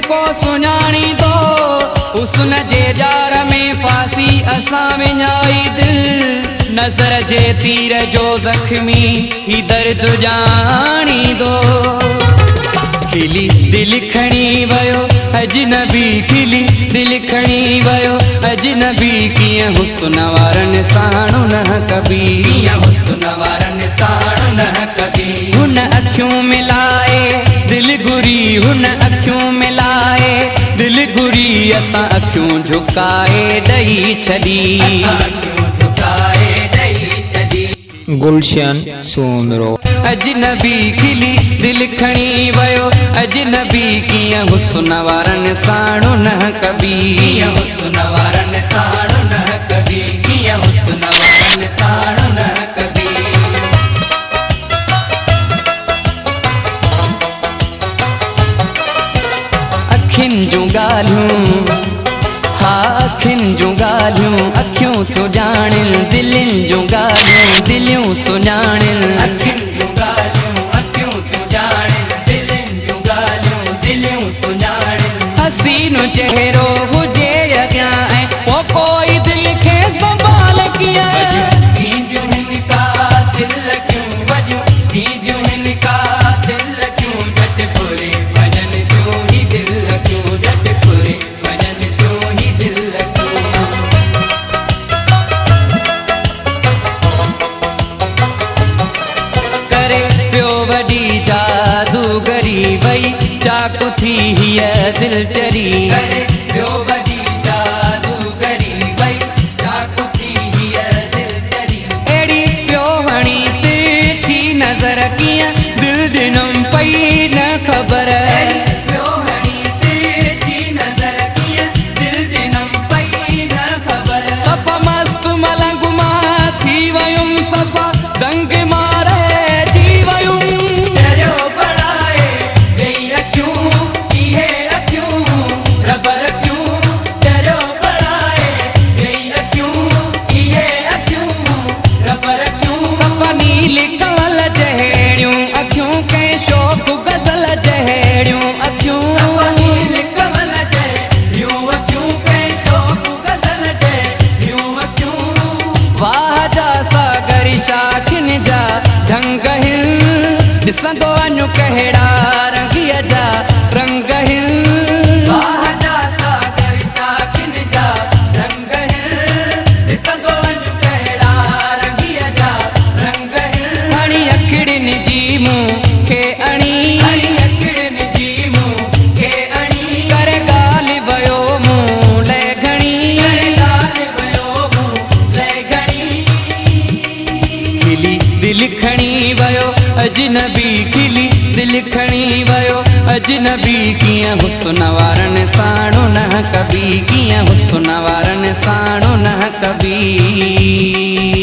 ڪو سڃاڻيندو. حسن جي ڄار ۾ ڦاسي اسان وڃائي دل. نظر جي تير جو زخمي هي درد ڄاڻيندو. کلي دل کڻي ويو اجنبي کلي دل کڻي ويو اجنبي ڪيئن حسن وارن ساڻ نه ڪبي. ڪيئن حسن وارن ساڻ نه ڪبي. هن اکيون ملائي دل گهري هن اکيون ملائي دل گهري اسان اکيون جهڪائي ڏئي ڇڏي. اسان اکيون جهڪائي ڏئي ڇڏي. گلشن سومرو. اجنبي کلي دل کڻي ويو اجنبي ڪيئن حسن وارن ساڻ نه ڪبي. ڪيئن حسن وارن ساڻ نه ڪبي ڪيئن حسن وارن ساڻ نه ڪبي. اکين جون ڳالهيون ها اکين جون ڳالهيون اکيون ٿيون ڄاڻين دلين جون ڳالهيون دليون سڃاڻين. اکين جون ڳالهيون اکيون ٿيون ڄاڻين دلين جون ڳالهيون دليون سڃاڻين. حسين چهرو هجي اڳيان ۽ پوء ڪوئي دل کي سنڀال ڪيئن. وڏيون ٿينديون هن قاتل اکيون وڏيون ٿينديون هن قاتل اکيون جهٽ ڦري وڃن ٿيون هي دل اکيون جهٽ ڦري وڃن ٿيون هي دل اکيون. ڪري پيو وڏي جادوگري وئي چاڪ ٿي هيء دل چري. ڪري پيو وڏي جادوگري وئي چاڪ ٿي هيء دل چري. اهڙي پيو هڻي ترڇي نظر ڪيئن دل ڏنم پئي نه خبر. اهڙي پيو هڻي ترڇي نظر ڪيئن دل ڏنم پئي نه خبر. صفا مست ملنگ مان ٿي ويم صفا دنگ مان رهجي ويم. چريو بڻائي ويئي اکيون اهي اکيون رب رکيون چريو بڻائي ويئي اکيون اهي اکيون رب رکيون. صفا نيل ڪنول جهڙيون اکيون ڪنهن شوخ غزل جهڙيون اکيون. صفا نيل ڪنول جهڙيون اکيون ڪنهن شوخ غزل جهڙيون اکيون. واهه جا ساگر شاخن جا ڍنگ هن ڏسندو وڃ ڪهڙا رنگيء جا رنگ هن. واهه جا ساگر شاخن جا ڍنگ هن ڏسندو وڃ ڪهڙا رنگيء جا رنگ هن. هڻي اکڙين جي مون کي اڻي. هڻي اکڙين جي مون کي اڻي. ڪري ڳالهه ويو مون لئه گهڻي. ڪري ڳالهه ويو مون لئه گهڻي. کلي دل کڻي ويو اجنبي کلي دل کڻي ويو اجنبي ڪيئن حسن وارن ساڻ نه ڪبي ڪيئن حسن وارن ساڻ نه ڪبي.